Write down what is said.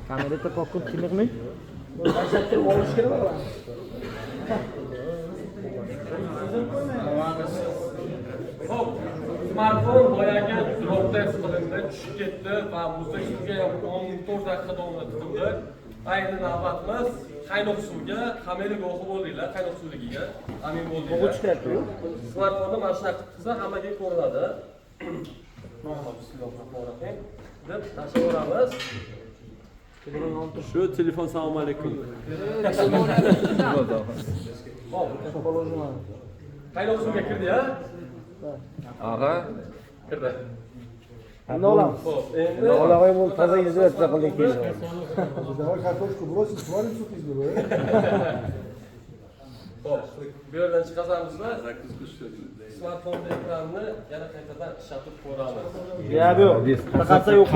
Kamerada popcorn tiniqmi? Olish kerak. Xo'p, smartfon boyagi drop test qilindi, tushib ketdi va muzdek suvga ham 14 daqiqa davomida tiqildi. Va endi navbatimiz qaynoq suvga. Hammalar guvohi bo'ldinglar, qaynoq suvligiga amin bo'ldinglar. Smartfonni mana shunaqa qilib tutsa, hammaga ko'rinadi. Bismillahirrohmanirrohim deb tashlaveramiz. Shu telefon, assalomu alaykum. Xo'p, qaynoq suvga kirdi, ya? Aha. Kirdi. Endi olamiz. Xo'p, endi Olag'oy bo'ldi, toza izolyatsiya qildik keyin. Давай картошку бросим, сварим суп из него. Xo'p, bu yerdan chiqazamizda smartfonni ekranini yana qaytadan ishlatib ko'ramiz. Ya bu yo'q. Faqat yo'q.